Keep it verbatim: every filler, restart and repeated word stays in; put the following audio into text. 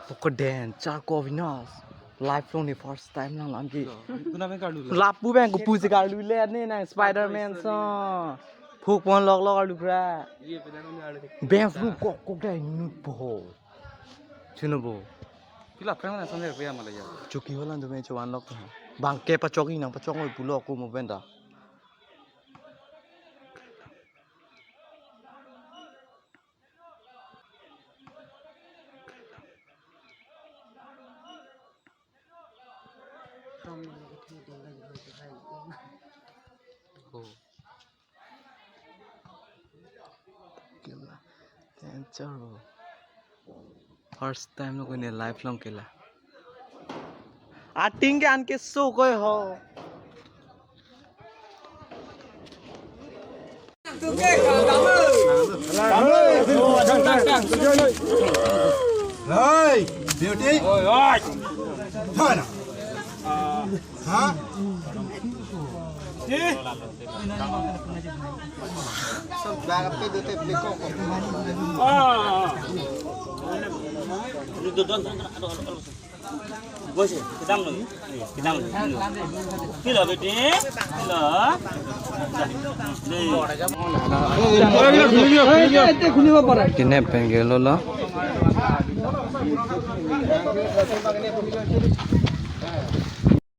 Poko den, charko Venus. Life long ni first time lang lang ki. Kuna bang karlu la. Lapu bang ko pusi karlu le ne nang Spider-Man so. Phuk pon lok lok karlu kra. Ye peda kami arlu. Bang flu kok kok dai nu po. Chino bo. Pila pran na sampai pia malaya. Chuki holan tu me chuan lok tu. Bang ke pachok inang pachok ngoi pulo ko mo benda. Kela. Danger bo. First time lo kone life long kela. Ating ke anke so koi ho. Hey, beauty. Oi, oi. Hana. Ha? Bag pe dute pliko ko. Ah. Ini dodon. Bos, kedam lo. Kedam lo. Pilo beti. Pilo. Kine pen gelo lo.